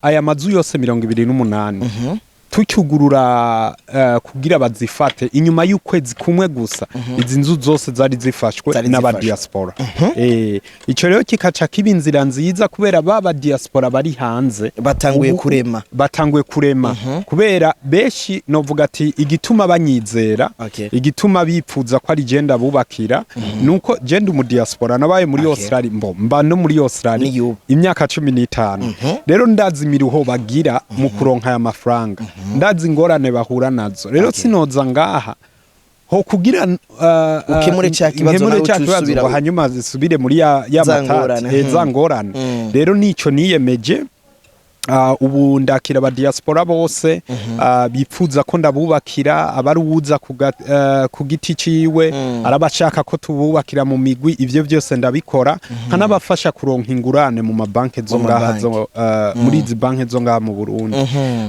Aya mazu yose 28 tucyugurura kugira bazifate, inyuma y'ukwezi kumwe gusa izi nzu zose zari zifashwe Zari n'aba zifashwe. diaspora. Ico rero kikaca kiba inzira nziza kubera baba diaspora bari hanze batanguye ubu kurema. Batanguye kurema kubera benshi novuga ati igituma banyizera, igituma bipfuza ko ari je ndabubakira, nuko je ndi mu diaspora, nabaye muri Australia, mba no muri Australia Niyubu. imyaka 15. Rero ndazi imiruho bagira mu kuronka aya mafaranga, ndazi ingorane bahura nazo. Rero sinoza ngaha ho kugira Ukemure ca kibazo, nkemure nawe ca uce kibazo usubira ngo hanyuma zisubire muri ya za matati, ngorane. za ngorane. Rero nico niyemeje. Ubu ndakira aba diaspora bose bipfuza ko ndabubakira, abari uwuza ku giti ciwe, arabashaka ko tububakira mu migwi, ivyo byose ndabikora, nkanabafasha kuronka ingurane mu mabanki zo Mu ngaha mabanki. zo muri izi banki zo ngaha mu Burundi.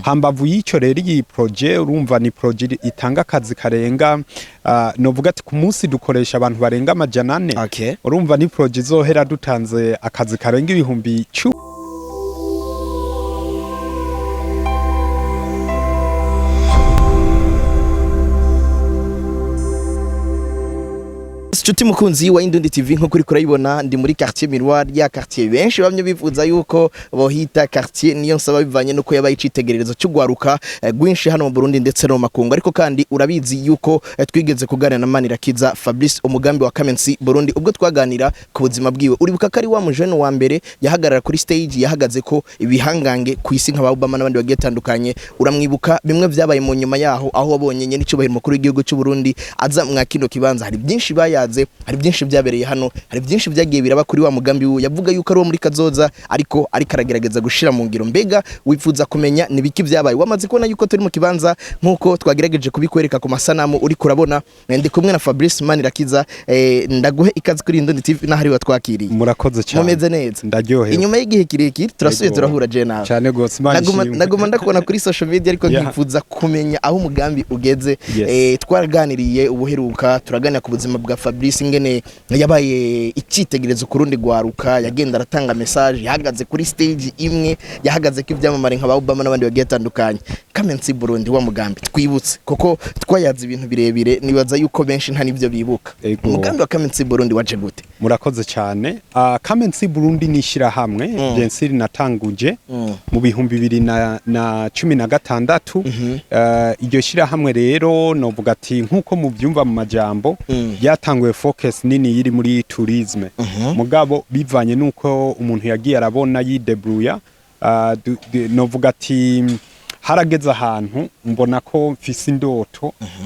Hambavu y'ico rero, iyi projet urumva ni projet itanga akazi karenga, novuga ati ku munsi dukoresha abantu barenga 400. Urumva ni projet izohera dutanze akazi karenga 10,000. Nshuti mukunzi wa Indundi TV, nko kuri kurayibona ndi muri quartier Miroir, ya quartier benshi bamye bifuza yuko bohita quartier niyo nsaba, bivanye nuko yabaye icitegererezo cy'ugwaruka gwinshi hano mu Burundi ndetse no mu makungu. Ariko kandi urabizi yuko twigeze kuganira na Manirakiza Fabrice, umugambi wa Kamensi Burundi, ubwo twaganira ku buzima bwiwe. Uribuka ko ari wa mujene wa mbere yahagarara kuri stage yahagaze ko ibihangange ku isi nka ba Obama n'abandi bagiye tandukanye. Uramwibuka bimwe vyabaye mu nyuma yaho, aho wabonye nyene icubahiro mukuru w'igihugu cy'u Burundi aza mwa kino kibanza. Hari byinshi bayaze, hari byinshi byabereye hano, hari byinshi byagiye biraba kuri wa mugambi wiwe yavuga yuko ari uwo muri kazoza, ariko aragerageza gushira mu ngiro. Mbega wifuza kumenya ni biki byabaye? Wamaze kubona yuko turi mu kibanza nkuko twagerageje kubikwereka ku masanamu uri kurabona. Ndi kumwe na Fabrice Manirakiza. Ndaguhe ikaze kuri Indundi TV n'ahari watwakiriye. Murakoze cyane. Mumeze neza? Ndaryohewe. Inyuma y'igihe kirekire turasubiye turahura je nawe. Cyane gose, Imana ishimwe. Naguma ndakubona kuri social media, ariko nkifuza kumenya aho umugambi ugeze. Twaraganiriye ubuheruka, turaganira ku buzima bwa Fabrice, ingene yabaye icyitegererezo ku rundi rwaruka, yagenda aratanga message, yahagaze kuri stage imwe yahagaze ko ibyamamare nka ba Obama n'abandi bagiye batandukanye. Kamensi Burundi, wa mugambi twibutse, kuko twayaze ibintu birebire, nibaza yuko benshi nta nivyo bibuka. Umugambi wa Kamensi Burundi waje gute? Murakoze cyane. Kamensi Burundi ni ishyirahamwe bien sûr natanguje mu 2016. Iryo shyirahamwe rero novuga ati nk'uko mubyumva mu majambo, ryatanguye focus nini yiri muri tourisme, mugabo bivanye n'uko umuntu yagiye arabona yidebruya, novuga ati harageze ahantu mbona ko mfise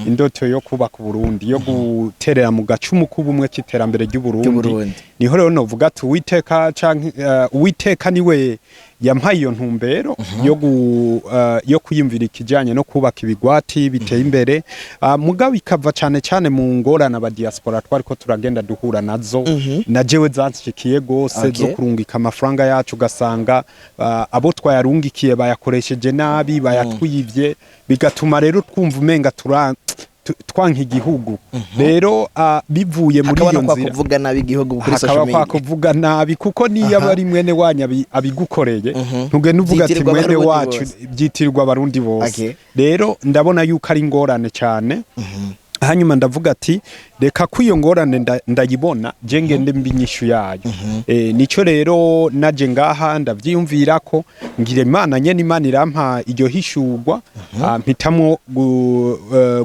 indoto yo kubaka Uburundi, yo guterera mu gacumu k'ubumwe k'iterambere ry'Uburundi. Ry'Uburundi. Niho rero novuga ati Uwiteka canke Uwiteka niwe yampaye iyo ntumbero yo kwiyumvira ikijanye no kubaka ibigwati biteye imbere, mugabo ikava cane cane mu ngorane aba diaspora twariko turagenda duhura nazo, na jewe zanshikiye gose, zo kurungika amafaranga yacu ugasanga abo twayarungikiye bayakoresheje nabi, bayatwivye, bigatuma rero twumva umenga twanka igihugu. Rero bivuye muri Hakaba iyo no kwa nzira kuvuga nabi igihugu kuri social hakaba kwa media. kuvuga nabi, kuko niyo aba ari mwene wanyu abigukoreye, ntugende uvuga ati Vyitirirwa mwene Abarundi wacu, bose. byitirirwa Abarundi bose. Rero ndabona yuko ari ingorane cyane. Hanyuma ndavuga ati reka ko iyo ngorane ndayibona, je ngende mbi inyishu yayo. Nico rero naje ngaha ndavyiyumvira ko ngira Imana nyene, Imana irampa iryo hishurwa, mpitamwo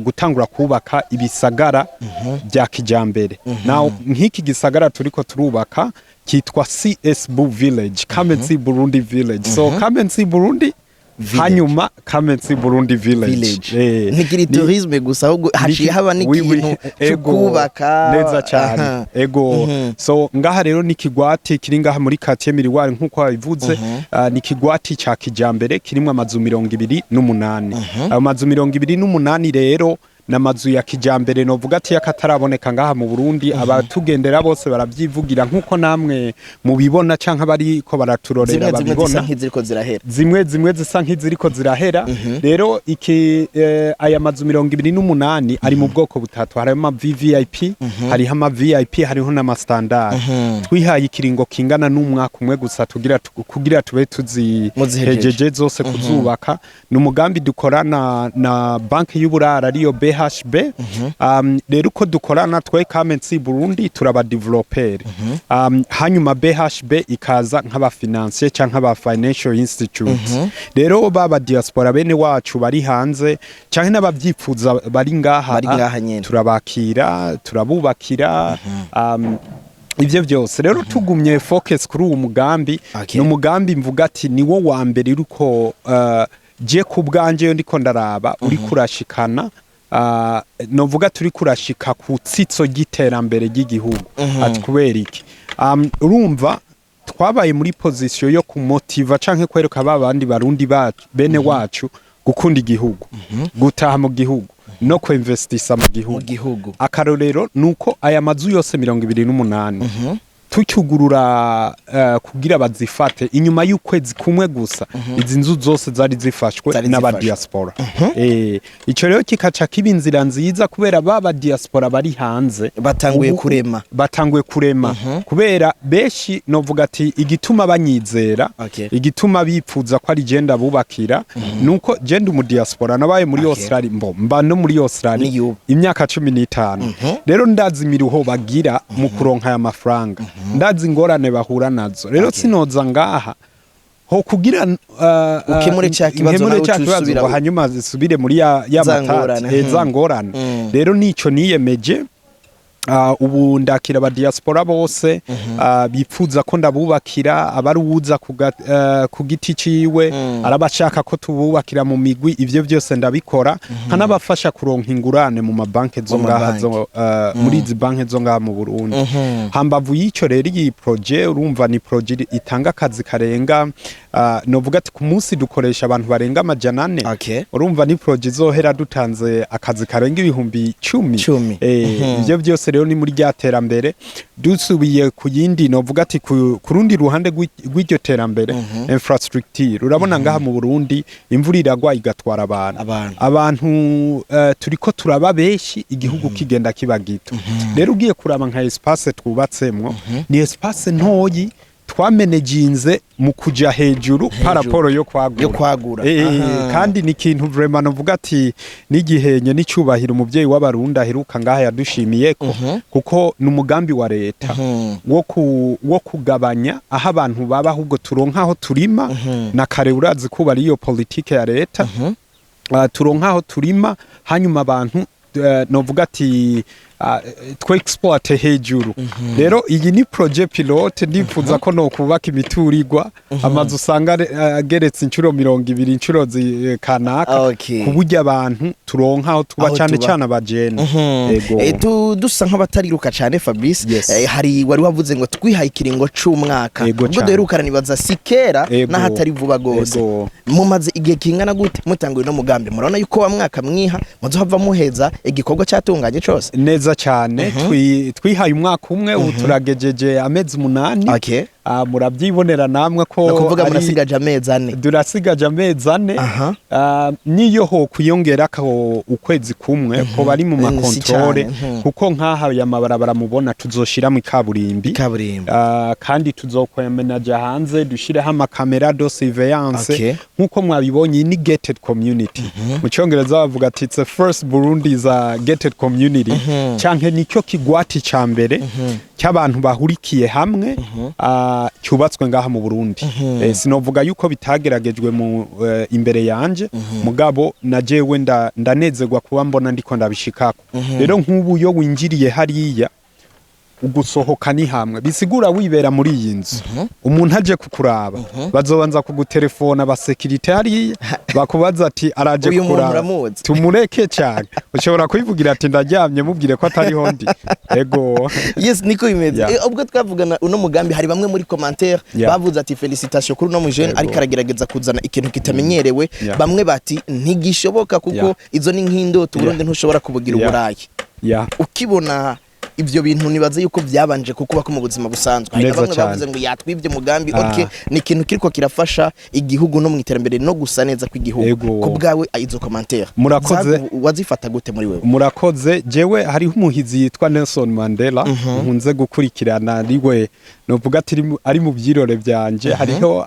gutangura kubaka ibisagara bya kijambere. Now nk'iki gisagara turiko turubaka kitwa CSB Village, Come and See Burundi Village. So Come and See Burundi, Village. hanyuma Come and See Burundi Village. Village ntikiri tourisme gusa, ahubwo haciye haba n'ikintu cyo Ego, kubaka. Neza cyane. Ego. So ngaha rero ni kigwati kiri ngaha muri quartier Miroir nkuko babivuze. Ni kigwati ca kijambere kirimwo amazu 28. Ayo mazu 28 rero N'amazu ya kijambere, novuga ati yakataraboneka ngaha mu Burundi. Abatugendera bose baravyivugira, nkuko namwe mubibona canke bariko baraturorera Zimwe zimwe zisa babibona. nk'iziriko zirahera. Zimwe zimwe zisa nk'iziriko zirahera. Rero iki aya mazu 28 ari mu bwoko butatu: hariho ama VVIP, hariho ama VIP, hariho n'ama standard. Twihaye ikiringo kingana n'umwaka umwe gusa kugira tube Muzihejeje. tuzihejeje zose kuzubaka. Ni umugambi dukorana na banki y'uburara, ariyo BHB. Rero uko dukorana, twe Kamensi Burundi turaba developer, hanyuma BHB ikaza nk'aba financier canke aba financial institute. Rero baba diaspora bene wacu bari hanze canke n'abavyifuza bari ngaha, Bari ngaha nyene. turabakira, turabubakira, ivyo byose. Rero tugumye focus kuri uwo mugambi. Ni umugambi mvuga ati niwo wa mbere uriko, je ku bwanje yo ndiko ndaraba, uri kurashikana, novuga turi kurashika ku tsitso ry'iterambere ry'igihugu. Ati kubera iki? Urumva twabaye muri position yo kumotiva canke kwereka ba bandi Barundi bacu, bene wacu, gukunda igihugu, gutaha mu gihugu no kuinvestisa mu gihugu. Mu gihugu. Akarorero nuko aya mazu yose 28 tucyugurura, kugira bazifate, inyuma y'ukwezi kumwe gusa izi nzu zose zari zifashwe Zari n'aba zifashwe. diaspora. Ico rero kikaca kiba inzira nziza, kubera baba diaspora bari hanze Batanguye kurema. Batanguye kurema, kubera benshi novuga ati igituma banyizera, igituma bipfuza ko ari jenda bubakira, nuko jenda umu diaspora nabaye muri Australia, mba no muri Australia Niyubu. imyaka 15. Rero ndazi imiruho bagira mu kuronka aya mafaranga, ndazi ingorane bahura nazo. Rero sinoza ngaha ho kugira Ukemure ca kibazo, nkemure nawe ca kibazo ucusubira ngo hanyuma zisubire muri ya Za matati, ngorane. za ngorane. Rero nico niyemeje. Ubu ndakira aba diaspora bose bipfuza ko ndabubakira, abari uwuza ku giti ciwe, arabashaka ko tububakira mu migwi, ivyo byose ndabikora, nkanabafasha kuronka ingurane mu mabanki zo Mu ngaha, mabanki. zo muri izi banki zo ngaha mu Burundi. Hambavu y'ico rero, iyi projet, urumva ni projet itanga akazi karenga, novuga ati ku munsi dukoresha abantu barenga 400. Urumva ni projet izohera dutanze akazi karenga 10,000. Cumi. Ivyo byose rero ni muri rya terambere. Dusubiye ku yindi, novuga ati ku rundi ruhande rw'iryo terambere, infrastructure. Urabona ngaha mu Burundi imvura iragwa igatwara abantu. Abantu. Abantu, turiko turaba benshi, igihugu kigenda kiba gito. Rero ugiye kuraba nka espace twubatsemwo, ni espace ntoyi twamenejinze mu kuja hejuru par rapport yo kwagura. Yo kwagura. Kandi ni ikintu vraiment novuga ati n'igihenye n'icyubahiro umuvyeyi w'Abarundi aheruka ngaha yadushimiye ko, kuko ni umugambi wa leta wo kugabanya aho abantu baba, ahubwo turonka aho turima. Na kare urazi kuba ari iyo politike ya leta. Turonka aho turima, hanyuma abantu, novuga ati twe exploite hejuru. Rero iyi ni projet pilote. Ndifuza ko no kubaka imiturirwa, amazu usanga ageretse inshuro 20, inshuro kanaka, ku buryo abantu turonka aho tuba, Aho cyane tuba. cyane abajene. Ego. Dusa nk'abatariruka cyane, Fabrice. Yes. Hari wari wavuze ngo twihaye ikiringo c'umwaka. Ego Ubwo cane. duherukana, nibaza si kera Ego. n'ahatari vuba gose. Ego. Mumaze igihe kingana gute mutanguye no mugambi? Murabona yuko wa mwaka mwiha muzohava muheza igikorwa cyatunganye cose? Neza cyane. Twihaye umwaka umwe, ubu turagejeje amezi 8. Murabyibonera namwe ko Ni ukuvuga murasigaje amezi 4. Durasigaje amezi 4. Niyo ho kwiyongera ko ukwezi kumwe ko bari mu Si ma contrôle, cane, kuko nk'aha ya mabarabara mubona tuzoshira mu kaburimbi. Kaburimbo. Kandi tuzokwemenaja hanze, dushireho ama caméra de surveillance. Nkuko mwabibonye, iyi ni gated community. Mu cyongereza bavuga ati it's a first Burundi is a gated community, canke nicyo kigwati ca mbere cy'abantu bahurikiye hamwe, cyubatswe ngaha mu Burundi. Sinovuga yuko bitageragejwe mu imbere yanje, mugabo na jewe ndanezerwa kuba mbona ndiko ndabishikako. Rero nk'ubu yo winjiriye hariya Ugusohoka ni hamwe, bisigura wibera muri iyi nzu, umuntu aje kukuraba bazobanza kugutelefona ba sécurité hariya, bakubaza ati: "Araje Uyu muntu kukuraba, uramuzi?" tumureke cyane? Ushobora kwivugira ati: "Ndaryamye, mubwire ko atariho ndi." Ego. Yes, niko bimeze. Ubwo twavugana uno mugambi, hari bamwe muri commentaire bavuze ati: "Félicitations kuri uno mujene, ariko aragerageza kuzana ikintu kitamenyerewe." Bamwe bati: "Ntigishoboka kuko izo ni nk'indoto, Burundi ntushobora kubugira Uburayi." Ukibona ivyo bintu, nibaze yuko byabanje kukuba ko mu buzima busanzwe hari na Neza bamwe cyane. bavuze ngo yatwibye umugambi. Okay, ni ikintu kiriko kirafasha igihugu no mu iterambere no gusa neza kw'igihugu. Ku bwawe, izo commentaire Murakoze. Wazifata gute muri wewe? Murakoze. Jewe hariho umuhizi yitwa Nelson Mandela nkunze gukurikirana, ariwe novuga ati ari mu byirore byanje. Hariho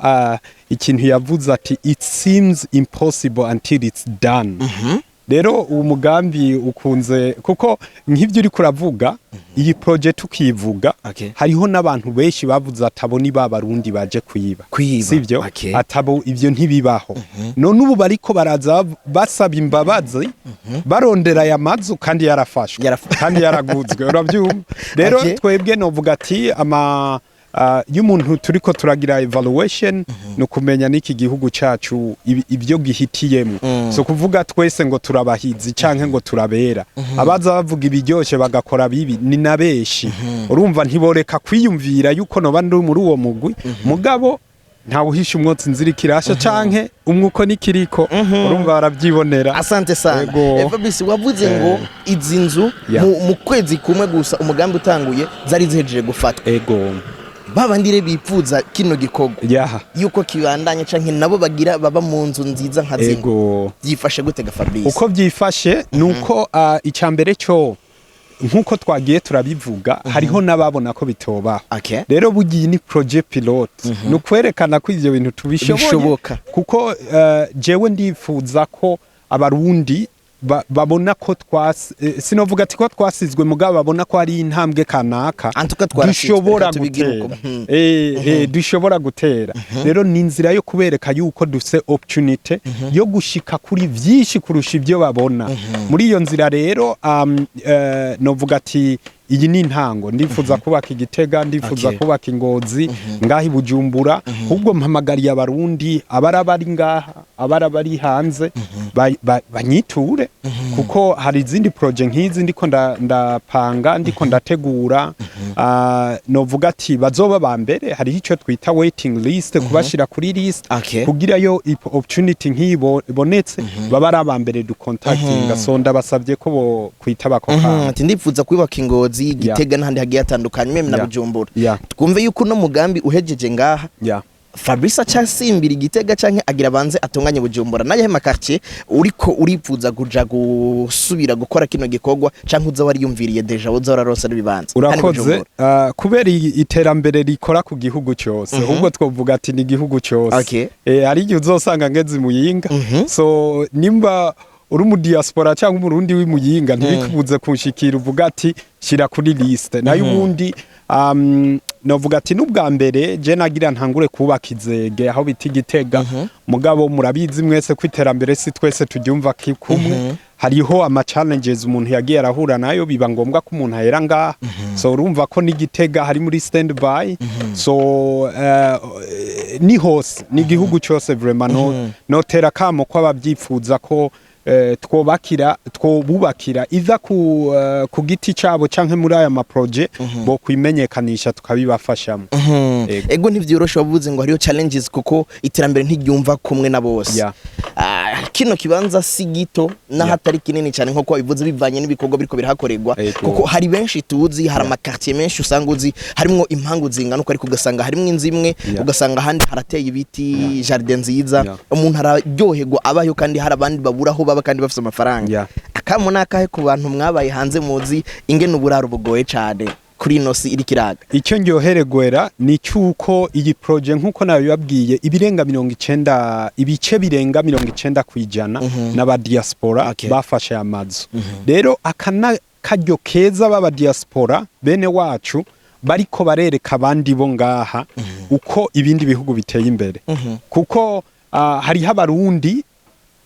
ikintu yavuze ati: "It seems impossible until it's done." Rero uwo mugambi ukunze, kuko nk'ibyo uri kuravuga, iyi projet tukivuga, hariho n'abantu benshi bavuze ati: "Abo ni ba Barundi baje kwiba." Kwiba, Sivyo? Atabo ivyo ntibibaho. None ubu bariko baraza basaba imbabazi, barondera aya mazu kandi yarafashwe, kandi yaraguzwe, urabyumva rero. Twebwe novuga ati ama iyo umuntu turiko turagira evaluation, ni ukumenya n'iki gihugu cacu ibyo gihitiyemo. So kuvuga twese ngo turabahizi canke ngo turabera, abaza bavuga ibiryoshe bagakora bibi ni na benshi. Urumva, ntiboreka kwiyumvira yuko noba ndi muri uwo mugwi, mugabo ntawe uhisha umwotsi inzira ikirasha canke umwuko nikiriko, urumva baravyibonera. Asante sana. Ego. Fabrice, wavuze ngo izi nzu mu kwezi kumwe gusa umugambi utanguye zari zihejeje gufatwa. Ego. Babandi rero bipfuza kino gikorwa yuko kibandanye, canke nabo bagira baba mu nzu nziza nka zino, byifashe gute ga Fabrice? Uko byifashe ni uko icya mbere cyo, nk'uko twagiye turabivuga, hariho n'ababona ko bitobaho. Rero bugiye ni projet pilote, ni ukwerekana ko ivyo bintu tubishoboye. Bishoboka. Kuko jewe ndifuza ko Abarundi babona ko twas sinovuga ati ko twasizwe, mugabo babona ko ari intambwe kanaka En tout cas, twarasizwe, dushobora reka tubigire gutera. uko. Dushobora gutera. Rero ni inzira yo kubereka yuko dufise opportunity yo gushika kuri vyinshi kurusha ibyo babona. Muri iyo nzira rero, novuga ati iyi ni intango. Ndifuza kubaka Igitega, ndifuza kubaka Ingozi, ngaha i Bujumbura. Ahubwo mpamagariye Abarundi, abara bari ngaha, abara bari hanze, banyiture, kuko hari izindi projet nk'izi ndiko ndapanga, ndiko ndategura. Novuga ati bazoba ba mbere. Hariho icyo twita waiting list, kubashira kuri list, kugira yo opportunity nk'iyi ibonetse baba ari aba mbere ducontactinga. So ndabasabye ko bo kwitaba ako kanya. Ati ndipfuza kubaka Ingozi, Gitega n'ahandi hagiye hatandukanye, même na Bujumbura. Twumve yuko uno mugambi uhejeje ngaha, Fabrice acasimbira Igitega canke agira abanze atunganye Bujumbura? Naye ma quartier uriko uripfuza kuja gusubira gukora kino gikorwa, canke uza wariyumviriye déjà, uza wararonse n'ibibanza hano i Urakoze. Bujumbura? Kubera iterambere rikora ku gihugu cyose, ahubwo twovuga ati ni igihugu cyose. Hari igihe uzosanga ngeze Muyinga. So nimba uri mu diaspora cyangwa Umurundi w'Imuyinga, ntibikubuze kunshikira, uvuga ati: "Shyira kuri liste." Nayo ubundi, novuga ati n'ubwa mbere je nagira ntangure kubaka Izege, aho bita Igitega, mugabo murabizi mwese ko iterambere si twese turyumva kumwe. Hariho ama challenges umuntu yagiye arahura nayo, biba ngombwa ko umuntu ahera ngaha. So urumva ko n'Igitega hari muri stand by. So ni hose, ni igihugu cyose vraiment. No notera kamo ko ababyifuza ko twobakira, twobubakira iza ku giti cabo canke muri aya ma projet, bo kwimenyekanisha tukabibafashamo. Ego. Ego, ntivyoroshe. Wavuze ngo hariyo challenges kuko iterambere ntiryumva kumwe na bose. Kino kibanza si gito n'ahatari kinini cyane nkuko wabivuze, bivanye n'ibikorwa biriko birahakorerwa, kuko hari benshi tuzi, hari ama quartier menshi usanga uzi harimwo impangu zingana uko, ariko ugasanga harimwo inzu imwe, ugasanga ahandi harateye ibiti, jardin nziza, umuntu araryoherwa abayo, kandi hari abandi babura aho baba kandi bafite amafaranga. Akamo ni akahe ku bantu mwabaye hanze, muzi ingene uburaro bugoye cyane kuri ino si iri kiraga? Icyo ndyoheregwera ni cyuko iyi projet, nk'uko nabibabwiye, ibirenga 90, ibice birenga 90% n'aba diaspora bafashe amazu. Rero akana karyo keza b'aba diaspora bene wacu bariko barereka abandi bo ngaha uko ibindi bihugu biteye imbere, kuko hariho Abarundi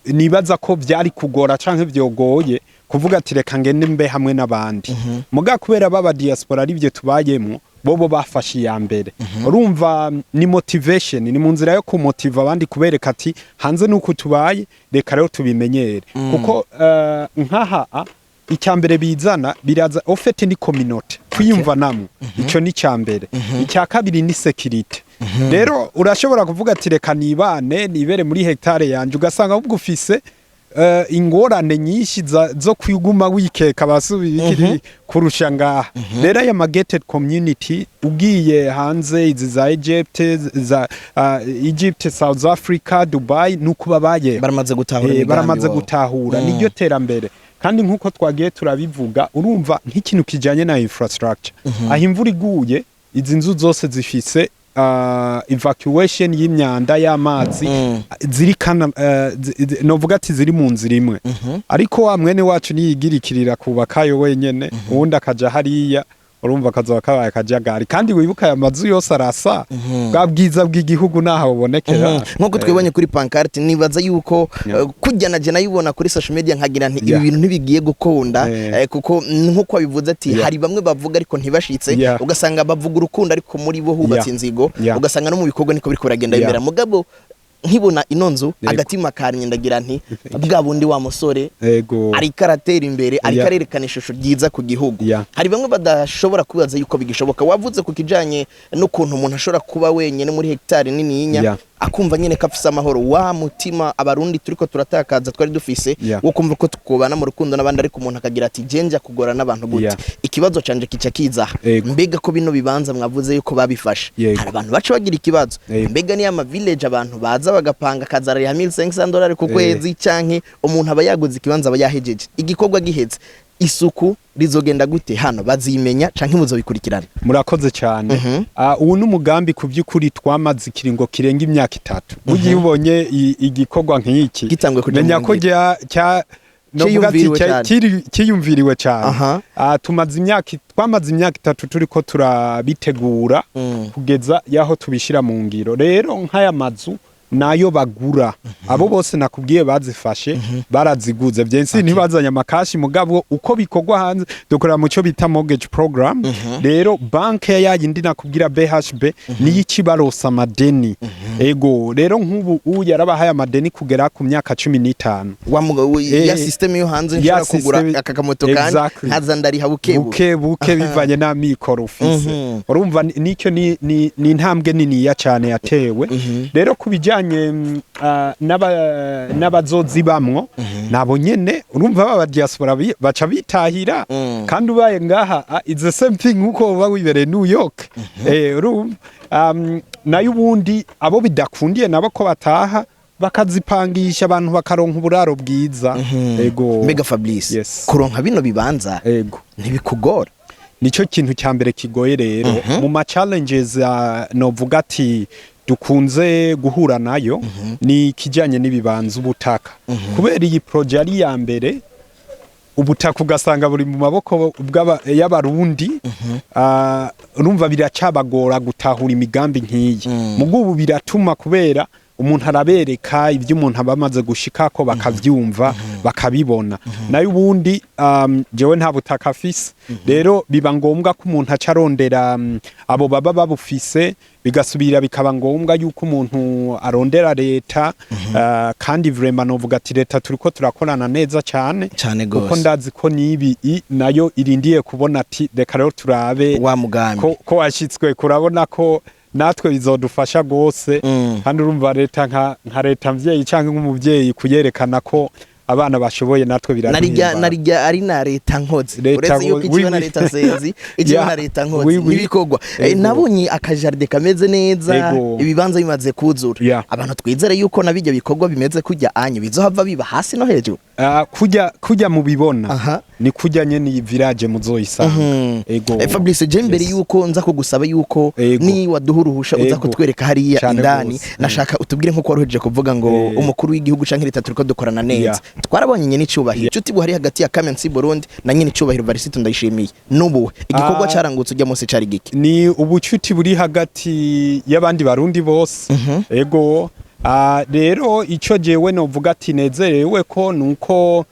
Nibaza ko vyari kugora canke vyogoye kuvuga ati reka ngende mbe hamwe n'abandi. Muga kubera baba diaspora arivyo tubayemwo, bobo bafashe iya mbere. Urumva ni motivation, ni mu nzira yo kumotiva abandi, kubereka ati hanze nuko tubaye, reka rero tubimenyere. Kuko nkaha icya mbere bizana biraza au fait ni communauté, kwiyumva namwe. Ico ni icya mbere. Icya kabiri ni sécurité. Rero urashobora kuvuga ati reka nibane nibere muri hectare yanje, ugasanga ahubwo ufise ingorane nyinshi zo kwiguma wikeka basubira kurusha ngaha. Rero aya ma gated community, ugiye hanze izi za Egypt, za Egypt, South Africa, Dubai, nuko babaye. Baramaze gutahura imigambi baramaze wabo. gutahura niryo terambere. Kandi nk'uko twagiye turabivuga, urumva nk'ikintu kijanye na infrastructure, aho imvura iguye izi nzu zose zifise evacuation y'imyanda y'amazi ziri kana novuga ati ziri mu nzira imwe. Ariko wa mwene wacu niyigirikirira kubakayo wenyene, uwundi akaja hariya, urumva kazoba kabaye akajagari. Kandi wibuka aya mazu yose arasa, bwa bwiza bw'igihugu naho bubonekera. Nk'uko twibonye kuri pancarte, nibaza yuko kujya na je nayibona kuri social media nkagira nti ibi bintu ntibigiye gukunda, kuko nk'uko wabivuze ati hari bamwe bavuga ariko ntibashitse, ugasanga bavuga urukundo ariko muri bo hubatse inzigo, ugasanga no mu bikorwa niko biriko biragenda bimera. Mugabo nkibona ino nzu, agatima kanye ndagira nti bwa bundi wa musore ariko aratera imbere, ariko arerekana ishusho ryiza ku gihugu. Hari bamwe badashobora kwibaza yuko bigishoboka. Wavuze ku kijanye n'ukuntu umuntu ashobora kuba wenyine muri hegitari nininya, akumva nyine ko afise amahoro, wa mutima abarundi turiko turatakaza twari dufise wo kumva ko twobana mu rukundo n'abandi. Ariko umuntu akagira ati je nja kugora n'abantu gute? Ikibazo canje kica kiza: mbega ko bino bibanza mwavuze yuko babifashe, hari abantu baca bagira ikibazo, mbega niyo ama village abantu baza bagapanga akazarariha $1500 ku kwezi, canke umuntu aba yaguze ikibanza aba yahejeje igikorwa giheze, isuku rizogenda gute hano? Bazimenya canke muzobikurikirana? Murakoze cyane. Ubu ni umugambi ku by'ukuri twamaze ikiringo kirenga imyaka 3. Burya iyo ubonye igikorwa nk'iki Gitanguye kuja menya mu ko ngiro. cya novuga ati Ciyumviriwe cane. Kiyumviriwe cyane. Tumaze imyaka, twamaze imyaka 3 turiko turabitegura kugeza yaho tubishira mu ngiro. Rero nk'aya mazu nayo bagura, abo bose nakubwiye bazifashe baraziguze vyensi, ntibazanye amakashi. Mugabo uko bikorwa hanze, dukorera mu cyo bita mortgage program. Rero banke ya yindi nakubwira BHB niyo ikibarosa amadeni. Ego, rero nk'ubu ubu yarabahaye amadeni kugera ku myaka 15. Wa mugabo, ya system yo hanze, ya nshobora kugura aka kamoto kandi nkaza ndariha buke buke. Buke buke, bivanye n'amikoro ufise. Urumva nicyo ni intambwe niniya cyane yatewe. Rero ku bijyanye n'abazozibamwo nabo nyene, urumva baba diaspora baca bitahira. Kandi ubaye ngaha, it's the same thing nkuko uba wibereye New York. Urumva nayo ubundi abo bidakundiye nabo ko bataha bakazipangisha abantu bakaronka uburaro bwiza. Ego. Mbega Fabrice, Yes. kuronka bino bibanza ntibikugora? Nicyo kintu cya mbere kigoye. Rero mu ma challenges novuga ati dukunze guhura nayo ni ikijyanye n'ibibanza, ubutaka. Kubera iyi projet ari iya mbere, ubutaka ugasanga buri mu maboko y'abarundi. Urumva biracabagora gutahura imigambi nk'iyi. Mugo ubu biratuma kubera umuntu arabereka ibyo umuntu aba amaze gushikako, bakavyumva, bakabibona. Nayo ubundi jewe nta butaka afise. Rero biba ngombwa ko umuntu aca arondera abo baba babufise, bigasubira bikaba ngombwa yuko umuntu arondera leta. Kandi vraiment novuga ati leta turiko turakorana neza cyane. Cane kuko gose. Ndazi ko nibi nayo irindiye kubona ati reka rero turabe wa mugambi ko washitswe, kurabona ko natwe bizodufasha gose. Kandi urumva leta nka leta mvyeyi canke nk'umuvyeyi, kuyerekana ko abana bashoboye natwe narijya biraduhimbara. Narijya ari na leta nkozi, Leta uretse yuko ikiba na oui, oui. leta nsenzi, ikiba na leta nkozi Oui, oui. n'ibikorwa. Nabonye akajardin kameze neza, ibibanza bimaze kuzura. Abantu twizere yuko nabijya bikorwa bimeze kujya anyu bizohava biba hasi no hejuru. Kujya mubibona ni kujya nyene iyi village muzoyisanga. Ego. Fabrice, je mbere Yes. yuko nza kugusaba yuko ni waduha uruhusha uza kutwereka hariya Cane indani, gose. nashaka utubwire nkuko waruhejeje kuvuga ngo umukuru w'igihugu canke leta turiko dukorana neza. Twarabonye nyene icubahiro, inshuti buhari hagati ya Kamensi Burundi na nyene icubahiro Varisito Ndayishimiye n'ubu igikorwa carangutse ujya munsi cari giki? Ni ubucuti buri hagati y'abandi barundi bose. Ego. Rero ico jewe novuga ati nezerewe ko nuko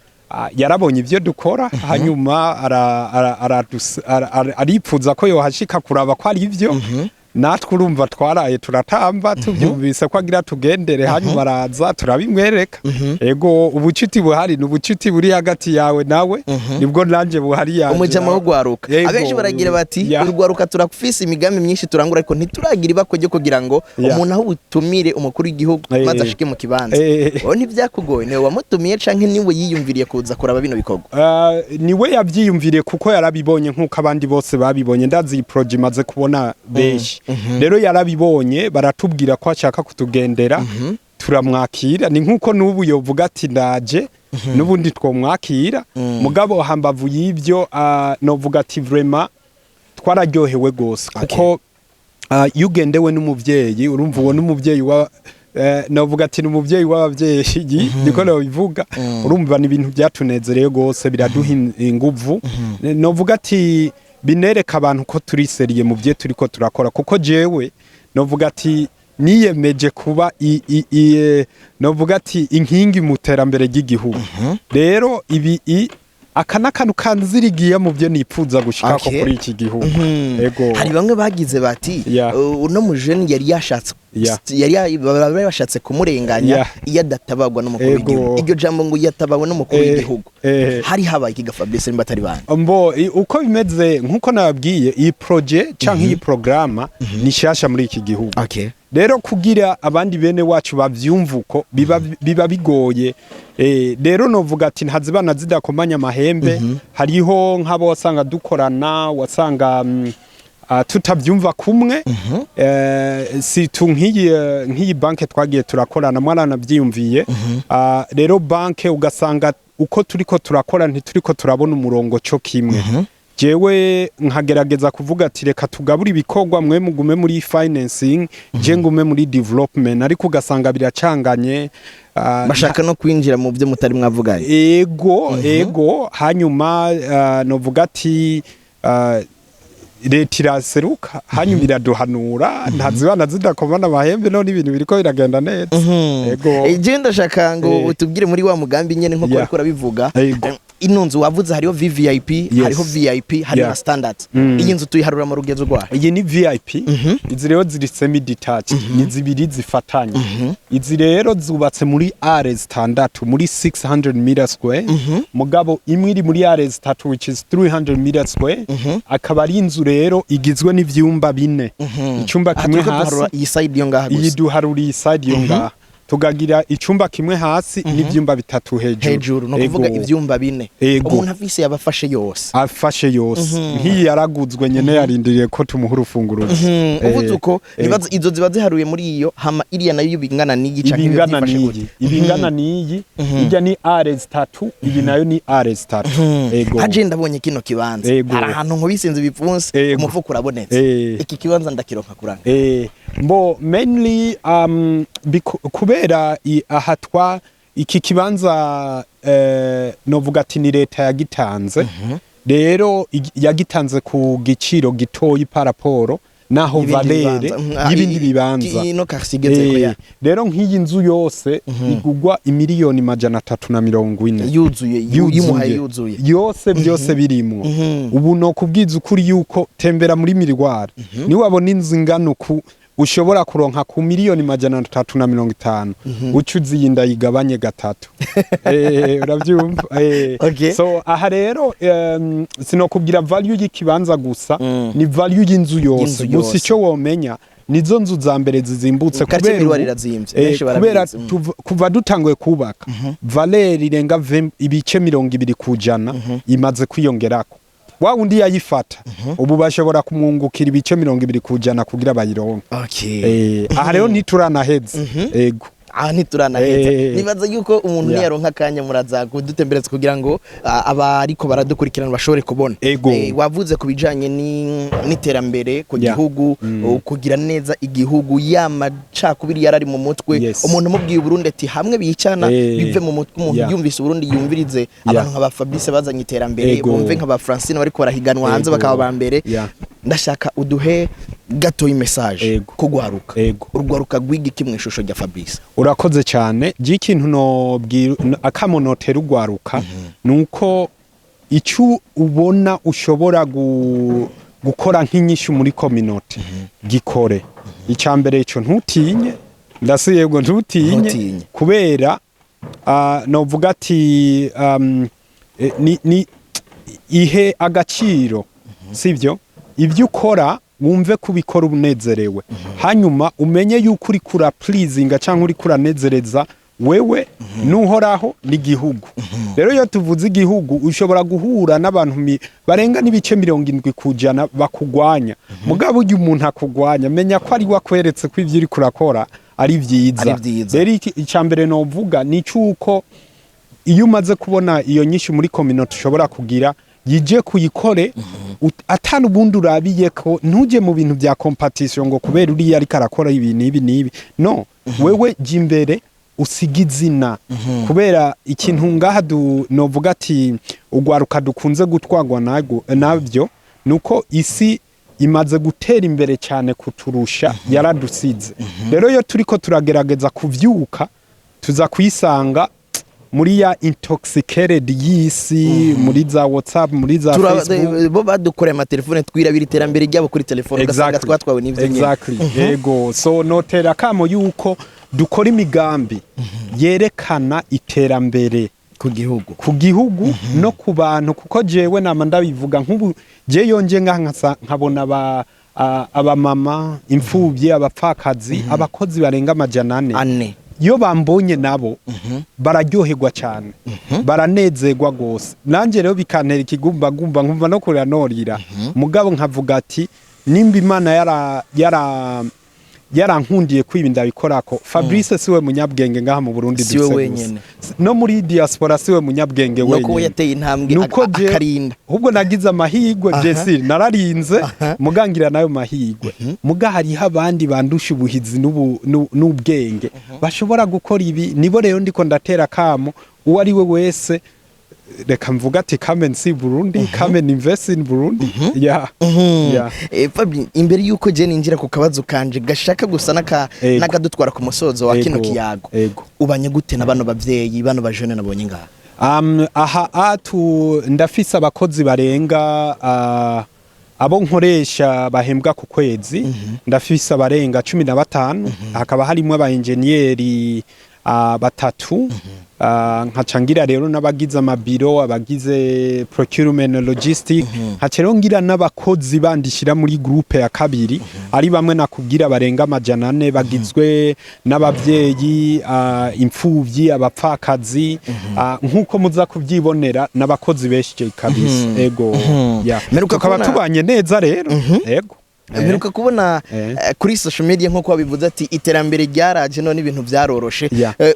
yarabonye ivyo dukora, hanyuma aripfuza ko yohashika kuraba ko ari ivyo. Natwe urumva twaraye turatamba tubyumvise ko agira tugendere, hanyuma araza turabimwereka. Ego, ubucuti buhari ni ubucuti buri hagati yawe nawe, nibwo nanje buhari yanje Umujama nawe. wo gwaruka. Yego. Abenshi baragira bati urugwaruka turafise imigambi myinshi turangura, ariko ntituragira ibakwe ryo kugira ngo umuntu aho ubutumire umukuru w'igihugu maze ashike mu kibanza. Wowe ntibyakugoye? Niwe wamutumiye canke niwe yiyumviriye kuza kuraba bino bikorwa? Niwe yavyiyumviriye kuko yarabibonye nk'uko abandi bose babibonye. Ndazi iyi projet imaze kubona benshi. Rero yarabibonye, baratubwira ko ashaka kutugendera, turamwakira. Ni nk'uko n'ubu yovuga ati ndaje, n'ubundi twomwakira. Mugabo hambavu y'ibyo, novuga ati vraiment twararyohewe gose kuko iyo ugendewe n'umuvyeyi, urumva uwo n'umuvyeyi wa novuga ati ni umuvyeyi w'abavyeyi, niko nobivuga. Urumva ni ibintu byatunezereye gose, biraduha inguvu. Novuga ati binereka abantu ko turi sérieux mu byo turiko turakora, kuko jewe novuga ati niyemeje kuba novuga ati inkingi mu terambere ry'igihugu. Rero ibi aka n'akantu kanzirigiye mu byo nipfuza gushikako kuri iki gihugu. Ego. Hari bamwe bagize bati uno mujeni yari yashatse yari bari bashatse kumurenganya iyo adatabagwa n'umukuru w'igihugu. Iryo jambo ngo yatabawe n'umukuru w'igihugu, hari habaye ikiga, Fabrice, nimba atari bande? Mbo uko bimeze, nkuko nababwiye, iyi projet canke iyi programa ni shasha muri iki gihugu. Rero kugira abandi bene wacu bavyumva uko biba bigoye. Rero novuga ati ntazibana zidakomanya amahembe. Hariho nk'abo wasanga dukorana, wasanga tutavyumva kumwe, situ nk'iyi banke twagiye turakorana, mwaranavyiyumviye. Rero banke ugasanga uko turiko turakora ntituriko turabona umurongo co kimwe. Jewe nkagerageza kuvuga ati reka tugabure ibikorwa, mwe mugume muri financing, je ngume muri development, ariko ugasanga biracanganye. Bashaka no kwinjira mu byo mutari mwavuganye. Ego. Hanyuma novuga ati leta iraseruka, hanyuma iraduhanura, ntazibana zidakomana amahembe. None ibintu biriko biragenda neza. Ego. Je ndashaka ngo utubwire muri wa mugambi nyene nkuko wariko urabivuga. Ego. Ino nzu wavuze hariho VVIP, hariho VIP, hariho na standard. Iyi nzu tuyiharura mu rugezo rwayo? Iyi ni VIP. Izi rero ziri semi detached, ni zibiri zifatanye. Izi rero zubatse muri are zitandatu, muri 600 meter square, mugabo imwe iri muri are zitatu, which is 300 meter square. Akaba ari inzu rero igizwe n'ivyumba bine, icyumba Aha kimwe turiko hasi. duharura iyi side yo ngaha Iyi gusa? duharura iyi side yo ngaha, tugagira icumba kimwe hasi n'ivyumba bitatu hejuru. Hejuru, no kuvuga Ego. ivyumba bine. Ego. Umuntu afise yabafashe yose? Afashe yose. Nk'iyi yaraguzwe nyene, yarindiriye ko tumuha urufunguruzo. Uvuze uko, nibaza izo ziba ziharuye muri iyo, hama iriya nayo bingana n'iyi canke Ibingana byifashe n'iyi gute? Ibingana n'iyi ijya ni are zitatu, iyi nayo ni are zitatu. Ego. Haje ndabonye kino kibanza, hari ahantu nkubisinze ibipfunsi, umufuko urabonetse. Iki kibanza ndakironka kuranga? Mbo mainly kubera aha twa iki kibanza, novuga ati ni leta yagitanze. Rero yagitanze ku giciro gitoyi par rapport naho Y'ibindi valeur bibanza. y'ibindi bibanza. Ino quartier igezeko ya Rero nk'iyi nzu yose igugwa imiliyoni 340. Yuzuye, yimuhaye yuzuye? Yose, byose birimwo. Ubu no kubwiza ukuri yuko tembera muri Mirwara, niwabona inzu ingana uku ushobora kuronka ku miliyoni 350, uca uziyi ndayigabanye gatatu. Uravyumva? So aha rero sinokubwira value y'ikibanza gusa, ni value y'inzu yose. Y'inzu Gusa yose. icyo womenya, nizo nzu za mbere zizimbutse. Quartier Kubera Miroir irazimvye, benshi kubera barabizi. Kuva dutanguye kubaka, valeur irenga ibice 20% imaze kwiyongerako. Wa wundi yayifata ubu bashobora kumwungukira ibice 20% kugira bayironke. Aha rero ntituranaheze. Ego. Aha ntituranaheza. Nibaza yuko umuntu niyaronka akanya muraza kudutembereza kugira ngo abariko baradukurikirana bashobore kubona. Ego. Wavuze ku bijanye n'iterambere ku gihugu, kugira neza igihugu, ya macakubiri yarari mu mutwe. Umuntu umubwiye Uburundi ati hamwe bicana, bive mu mutwe umuntu yumvise Uburundi, yumvirize abantu nka ba Fabrice bazanye iterambere, bumve nka ba Francine bariko barahiganwa hanze bakaba ba mbere. Ndashaka uduhe gato message kugwaruka, urugwaruka rwiga iki mu ishusho rya Fabrice? Urakoze cyane. Ikintu nobwira, akamo notera ugwaruka, nuko icyo ubona ushobora gukora nk'inyishu muri communauté, gikore. Icya mbere ico, ntutinye. Ndasubiye ngo ntutinye. Ntutinye. Kubera novuga ati ni ihe agaciro, sibyo? Ibyo ukora wumve kubikora unezerewe, hanyuma umenye yuko uri kura pleasinga cyangwa uri kuranezereza wewe n'Uhoraho n'igihugu. Rero iyo tuvuze igihugu, ushobora guhura n'abantu barenga n'ibice 70% bakugwanya. Mugabo ujya umuntu akugwanya, menya ko ari we akweretse ko ibyo uri kurakora ari byiza. Ari vyiza. Rero icya mbere novuga ni cyuko iyo umaze kubona iyo nyinshi muri communauté ushobora kugira, yije kuyikore atana ubundi urabiye ko ntujye mu bintu bya competition ngo kubera uriya ariko arakora ibi n'ibi n'ibi. No wewe jya imbere, usiga izina. Kubera ikintu ngaha novuga ati ugwaruka dukunze gutwagwa nabyo nuko isi imaze gutera imbere cyane kuturusha, yaradusize. Rero iyo turiko turagerageza kuvyuka, tuza kuyisanga muri ya intoxicated y'isi, muri za WhatsApp, muri za Facebook. Bo badukoreye amatelefone, twirabira iterambere ryabo kuri telefone, ugasanga twatwawe n'ivyo nyene. Exactly. Yego, so notera kamo yuko dukora imigambi yerekana iterambere ku gihugu, ku gihugu no ku bantu. Kuko jewe nama ndabivuga, nk'ubu je yonje ngaha nkabona abamama, imfubyi, abapfakazi, abakozi barenga 400 ane. Iyo bambonye nabo bararyoherwa cyane, baranezerwa gose. Nanjye rero bikantera ikigumbagumba, nkumva no kurira norira. Mugabo nkavuga ati nimba Imana yara yara yarankundiye kwiba ndabikorako. Fabrice siwe munyabwenge ngaha mu Burundi Siwe dufise wenyene. gusa. No muri diaspora siwe munyabwenge Nuko we wenyene. yateye intambwe Nuko akarinda. Ahubwo nagize amahirwe, Jesse, nararinze mugangira nayo mahirwe. Muga hariho abandi bandusha ubuhizi n'ubwenge bashobora gukora ibi. Nibo rero ndiko ndatera kamo, uwo ari we wese, reka mvuga ati come and see Burundi, come and invest in Burundi, yeah. Fabi, imbere yuko je ninjira ku kabazo kanje gashaka gusa n'akadutwara ku musozo wa kino kiyago, ubanye gute na bano bavyeyi, bano bajene nabonye ngaha? Aha atu ndafise abakozi barenga, abo nkoresha bahembwa ku kwezi, ndafise abarenga 15. Hakaba harimo aba enjeniyeri batatu, nkaca ngira rero n'abagize amabiro, abagize procurement and logistic. Nkaca rero ngira n'abakozi bandishira muri groupe ya kabiri, ari bamwe nakubwira barenga 400, bagizwe n'abavyeyi, imfuvyi, abapfakazi, nkuko muza kubyibonera n'abakozi benshi kabisa. Ego, yeah. Mperuka Tukaba tubanye neza rero, ego. Mperuka kubona kuri social media, nkuko wabivuze ati iterambere ryaraje none ibintu byaroroshe.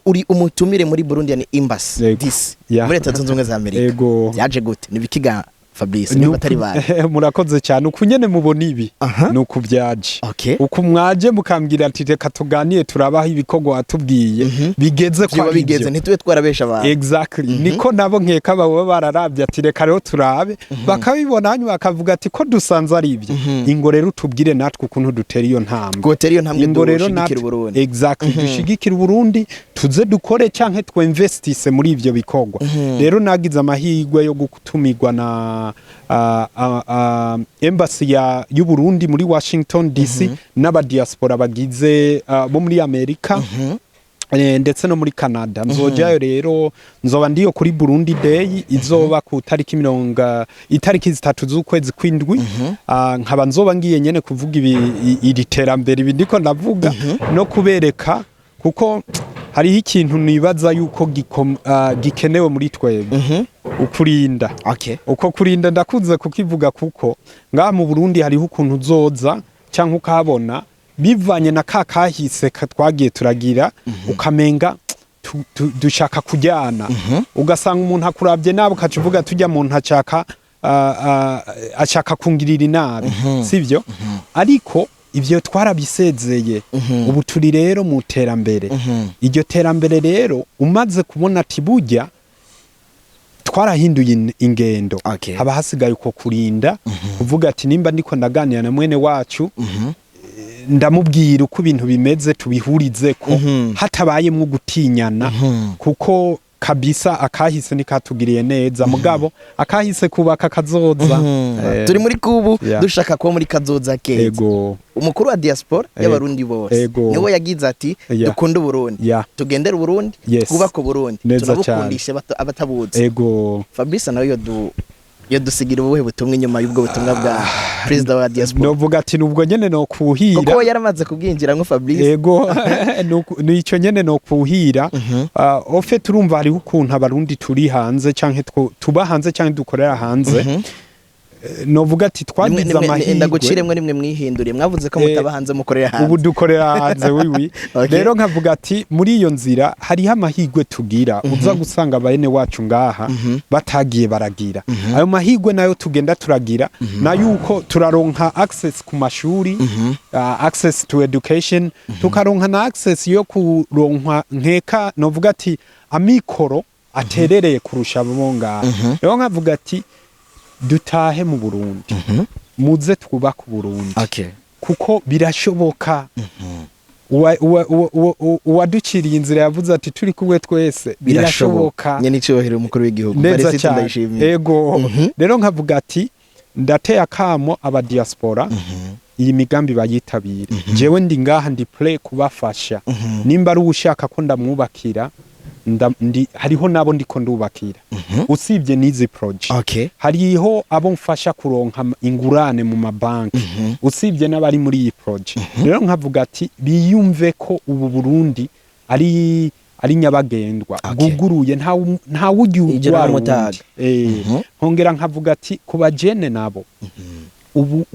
Uri umutumire muri Burundian Embassy DC, muri Leta Zunze Ubumwe za Amerika. Byaje gute? Ni bikiga Fabrice, niba atari bari? Murakoze cyane. Uku nyene mubona ibi, nuku byaje. Uku mwaje mukambwira ati reka tuganire, turabaho ibikorwa watubwiye bigeze ko Vyoba ari bigeze byo. Ntitube twarabesha abantu. Exactly. Niko nabo nkeka baba bararabye ati reka rero turabe, bakabibona, hanyuma bakavuga ati ko dusanze ari ibyo, ingo rero utubwire natwe ukuntu dutera iyo ntambwe. Gotera iyo ntambwe, Ingo rero dushigikira natwe Uburundi. Exactly, dushigikira Uburundi, tuze dukore canke twinvestise muri ivyo bikorwa. Rero nagize amahirwe yo gutumirwa na embassy ya y'u Burundi muri Washington DC n'abadiaspora bagize bo muri Amerika ndetse no muri Canada. Nzojayo rero, nzoba ndiyo kuri Burundi Day izoba ku tariki mirongo itariki 3 z'ukwezi kw'indwi. Nkaba nzoba ngiye nyene kuvuga ibi, iri terambere, ibi ndiko ndavuga, no kubereka, kuko hariho ikintu nibaza yuko gikenewe muri twebwe, ukurinda. Uko kurinda ndakunze kukivuga, kuko ngaha mu Burundi hariho ukuntu uzoza cyangwa ukahabona bivanye na ka kahise twagiye turagira, ukamenga dushaka kujyana, ugasanga umuntu akurabye nabi, ukaca uvuga tujya muntu ashaka ashaka kungirira inabi, sibyo? Ariko ibyo twarabisezeye. Ubu turi rero mu terambere. Iryo terambere rero, umaze kubona ati burya Twarahinduye ingendo. Okay. Haba hasigaye uko kurinda kuvuga ati nimba ndiko ndaganira na mwene wacu, ndamubwira uko ibintu bimeze, tubihurize ko hatabayemwo gutinyana, kuko kabisa akahise ntikatugiriye neza, mugabo akahise kubaka kazoza. Turi muri kubu, dushaka kuba muri kazoza keza. Umukuru wa diaspora y'Abarundi bose niwe yagize ati dukunde Uburundi, tugendere Uburundi, twubake Uburundi, Neza tunabukundishe abatabuzi. Fabrice nawe yodusigira ubuhe butumwa inyuma y'ubwo butumwa bwa perezida wa diaspora? Novuga ati nubwo nyene nokuhira. Kuko we yaramaze kubwinjira Fabrice. Ego, nico nyene nokuhira. Au fait, urumva hariho ukuntu Abarundi turi hanze canke tuba hanze canke dukorera hanze. Novuga ati twagize amahirwe. Ndaguciremwe, nimwe mwihinduriye, mwavuze ko mutaba hanze, mukorera hanze. Ubu dukorera hanze, oui oui. Rero nkavuga ati muri iyo nzira hariho amahirwe tugira, uza gusanga bene wacu ngaha batagiye baragira ayo mahirwe, nayo tugenda turagira, na yuko turaronka access ku mashuri, access to education, tukaronka na access yo kuronka nkeka novuga ati amikoro aterereye kurusha abo ngaha. Rero nkavuga ati dutahe mu Burundi, muze twubake Uburundi, kuko birashoboka. Uwaduciriye inzira yavuze ati turi kumwe twese birashoboka. Nyene icubahiro umukuru w'igihugu Neza Varisito cyane. Ndayishimiye. Ego. Rero nkavuga ati ndateye akamo aba diaspora, iyi migambi bayitabire. Jewe ndi ngaha, ndi prêt kubafasha. Nimba ari ushaka ko ndamwubakira, hariho nabo ndiko ndubakira usibye n'izi projet. Hariho abo mfasha kuronka ingurane mu mabanki usibye n'abari muri iyi projet. Rero nkavuga ati biyumve ko ubu Burundi ari nyabagendwa, bwuguruye, ntawe ujya Ijana urwara n'umutaga. uwundi. Nkongera nkavuga ati ku bajene nabo, ubu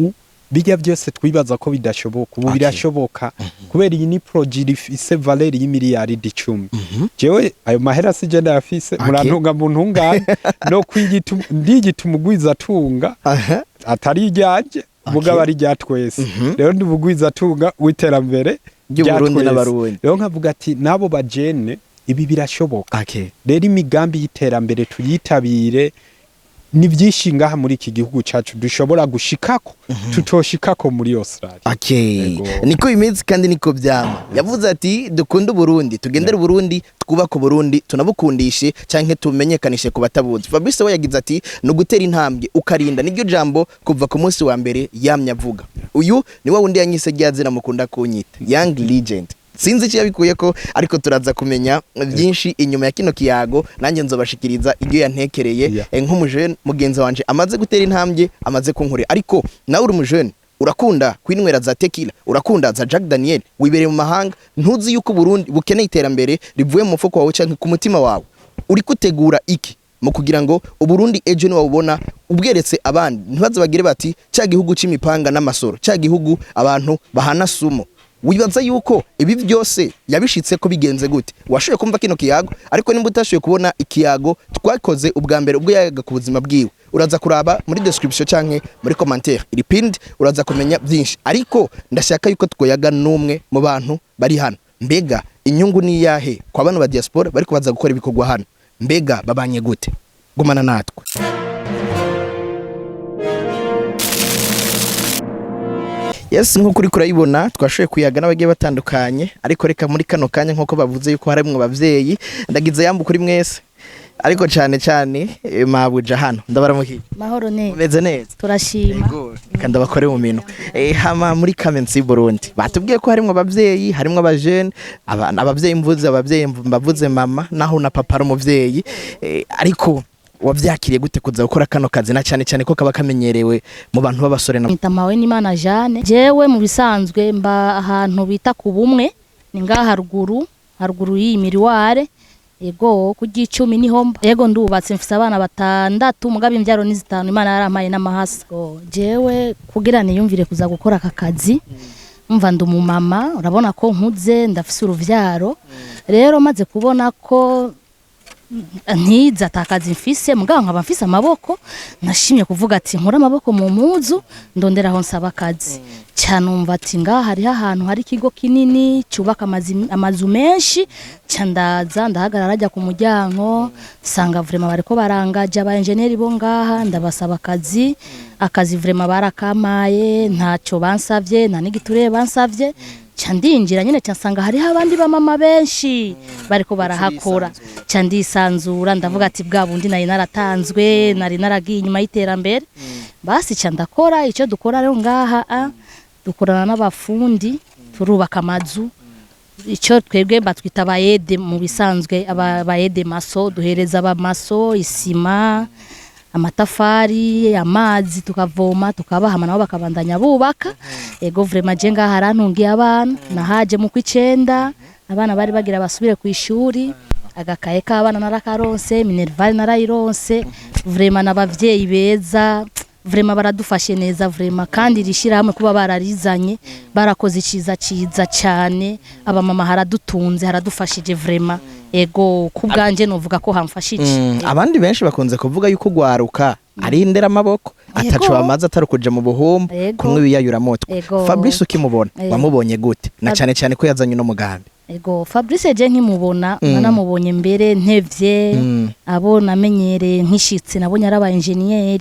bijya byose twibaza ko bidashoboka, ubu birashoboka, kubera iyi ni projet ifise valeur y'imiliyaridi 10. Jewe ayo mahera sije ndayafise, murantunga mu ntungane no kwigita ndigita umugwiza tunga atari iryaje, mugabo ari irya twese. Rero ndi umugwiza tunga w'iterambere ry'Uburundi rya twese. n'Abarundi. Rero nkavuga ati n'abo bajene ibi birashoboka. Rero imigambi y'iterambere tuyitabire, ni byinshi ngaha muri iki gihugu cacu dushobora gushikako tutoshikako muri Australia. Ego. Niko bimeze kandi niko byama. Yavuze ati dukunde Uburundi, tugendere Uburundi, twubake Uburundi, tunabukundishe canke tumenyekanishe ku batabuzi. Fabrice we yagize ati ni ugutera intambwe ukarinda, niryo jambo kuva ku munsi wa mbere yamye avuga. Uyu ni wa wundi yanyise rya zina mukunda kunyita Young Legend. Sinzi icyo yabikuye ko, ariko turaza kumenya byinshi inyuma ya kino kiyago, nanjye nzobashikiriza ibyo yantekereye. Nk'umujene mugenzi wanje amaze gutera intambwe, amaze kunkorera. Ariko nawe uri umujene, urakunda kwinywera za tequila, urakunda za Jack Daniel, wibereye mu mahanga, ntuzi yuko Burundi bukeneye iterambere rivuye mu mufuko wawe canke ku mutima wawe. Uri kutegura iki mu kugira ngo Uburundi ejo niwabubona ubweretse abandi, ntibaze bagire bati cya gihugu c'imipanga n'amasoro, cya gihugu abantu bahana sumo? Wibaza yuko ibi byose yabishitse ko bigenze gute? Washoboye kumva kino kiyago, ariko nimba utashoboye kubona ikiyago twakoze ubwa mbere ubwo yayaga ku buzima bwiwe, uraza kuraba muri description canke muri commentaire iri pinned, uraza kumenya byinshi. Ariko ndashaka yuko twoyaga n'umwe mu bantu bari hano. Mbega inyungu ni iyahe kwa bano ba diaspora bari kubaza gukora ibikorwa hano? Mbega babanye gute? Gumana natwe. Yes, nk'uko uri kurayibona, twashoboye kuyaga n'abagiye batandukanye, ariko reka muri kano kanya, nk'uko bavuze yuko harimwo abavyeyi, ndagize yambu kuri mwese, ariko cane cane mabuja hano, ndabaramukiye. Mahoro neza. Umeze neza? Turashima. Reka ndabakore mu minwe. Hama muri Kamensi Burundi batubwiye ko harimwo abavyeyi, harimwo abajene, abavyeyi, mvuze abavyeyi mbavuze mama, naho na papa ari umuvyeyi. Ariko wavyakiriye gute kuza gukora kano kazi, na cane cane ko kaba kamenyerewe mu bantu b'abasore na Nita Mpawe n'Imana Jeanne. Jewe mu bisanzwe mba ahantu bita ku Bumwe, ni ngaha haruguru, haruguru y'iyi miriware. Ego, ku gicumi niho mba. Ego, ndubatse, mfise abana batandatu, mugabo imvyaro ni zitanu, Imana yarampaye n'amahasa. Ego, jewe kugira niyumvire kuza gukora aka kazi, umva ndi umumama, urabona ko nkuze, ndafise uruvyaro. Rero maze kubona ko Ntiza atakazi mfise, mugabo nkaba mfise amaboko. Nashimye kuvuga ati nkura amaboko mu mpuzu, ndondera aho nsaba akazi. Cyanumva ati ngaha hariho ahantu hari ikigo kinini cyubaka amazu menshi. Ca ndaza, ndahagarara ajya ku muryango, nsanga vraiment bariko barangaje aba engineer bo ngaha. Ndabasaba akazi. Akazi vraiment barakampaye, ntacyo bansavye, nta n'igiturire bansavye. Ca ndinjira nyene, ca nsanga hariho abandi bamama benshi bariko barahakora. Ca ndisanzura, ndavuga ati bwa bundi nari naratanzwe, nari naragiye inyuma y'iterambere. Basi ca ndakora. Icyo dukora rero ngaha, dukorana n'abafundi, turubaka amazu. Icyo twebwe batwita abayede mu bisanzwe, abayede maçon. Duhereza abamaçon isima, amatafari, amazi, tukavoma tukabaha, nabo bakabandanya bubaka. Ego, vraiment je ngaha harantungiye abana. Nahaje mu kw'icenda, abana bari bagira basubire ku ishuri. Agakaye k'abana narakaronse, minerval narayironse. Vraiment n'abavyeyi beza, vraiment baradufashe neza vraiment. Kandi iri shyirahamwe kuba bararizanye, barakoze iciza ciza cyane. Abamama haradutunze, haradufashije vraiment. Ego, ku bwanje novuga ko hamfashije. Abandi benshi bakunze kuvuga yuko ugwaruka ari indera amaboko, ataco bamaze atari ukuja mu buhumbu, kunywa ibiyayuramutwe. Fabrice ukimubona, wamubonye gute, na cane cane ko yazanye uno mugambi? Ego, Fabrice je nkimubona, nanamubonye mbere ntevye. Abo namenyereye nkishitse nabonye ari aba engineer.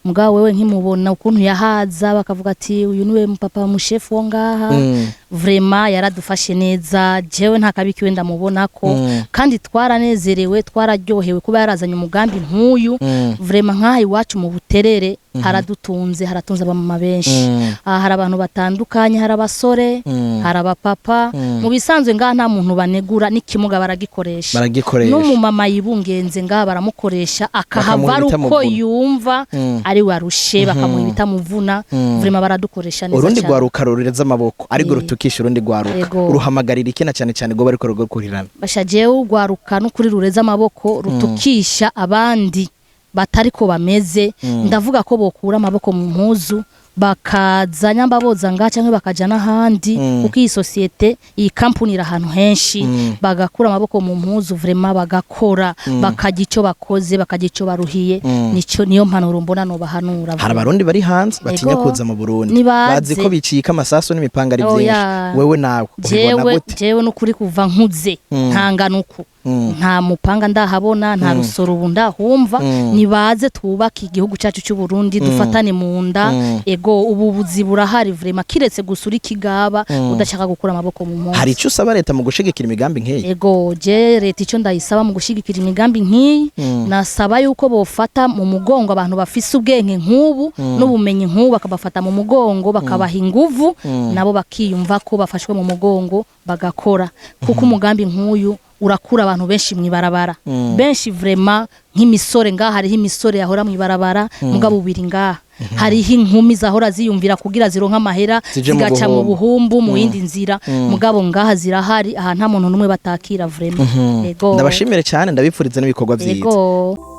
Mugabo wewe nkimubona, ukuntu yahaza bakavuga ati uyu niwe papa mushefu wo ngaha. Vraiment yaradufashe neza, jewe nta kabi kiwe ndamubonako. Kandi twaranezerewe, twararyohewe kuba yarazanye umugambi nk'uyu. Vraiment nk'aha iwacu mu Buterere haradutunze, haratunze abamama benshi. Aha hari abantu batandukanye, hari abasore, hari abapapa. Mu bisanzwe ngaha nta muntu banegura, n'ikimuga baragikoresha. Baragikoresha. N'umumama yibungenze ngaha baramukoresha, akahava Bakamuha ari uko ibitamuvuna. yumva ari warushe, bakamuha ibitamuvuna. Vraiment baradukoresha neza Urundi cyane. rwaruka rurereza amaboko ariko rutukisha urundi rwaruka, uruhamagarira iki, na cyane cyane rwo bariko rugukurirana? Basha, jewe urwaruka n'ukuri rureza amaboko rutukisha abandi batariko bameze, ndavuga ko bokura amaboko mu mpuzu, bakaza nyamba boza ngaha canke bakaja n'ahandi, kuko iyi société, iyi kampuni iri ahantu henshi. Bagakura amaboko mu mpuzu vraiment, bagakora, bakajya icyo bakoze, bakajya icyo baruhiye. Nico niyo mpanuro mbona nobahanura. Hari abarundi bari hanze batinya kuza mu Burundi, Nibaze. bazi ko bicika amasasu n'imipanga ari Oya. byinshi. Wewe nawe ubibona Jewe, gute? jewe n'ukuri kuva nkuze ntangana uku, nta mupanga ndahabona, nta rusoro ubu ndahumva. Nibaze twubake igihugu cyacu cy'u Burundi, dufatane mu nda. Ego, ubu buzi burahari vraiment, kiretse gusa uri kigaba udashaka gukura amaboko mu mpuzu. Hari icyo usaba leta mu gushigikira imigambi nk'iyi? Ego, je leta icyo ndayisaba mu gushigikira imigambi nk'iyi, nasaba yuko bofata mu mugongo abantu bafise ubwenge nk'ubu n'ubumenyi nk'ubu, bakabafata mu mugongo, bakabaha inguvu, nabo bakiyumva ko bafashwe mu mugongo, bagakora, kuko umugambi nk'uyu urakura abantu benshi mw'ibarabara, benshi vraiment. Nk'imisore ngaha, hariho imisore yahora mw'ibarabara, mugabo ubiri ngaha hariho inkumi zahora ziyumvira kugira zironka amahera Zije mu zigaca mu buhumbu. buhumbu, mu yindi nzira, mugabo ngaha zirahari. Aha nta muntu n'umwe batakira vraiment. Ego. Ndabashimire cyane, ndabipfuriza n'ibikorwa byiza. Ego.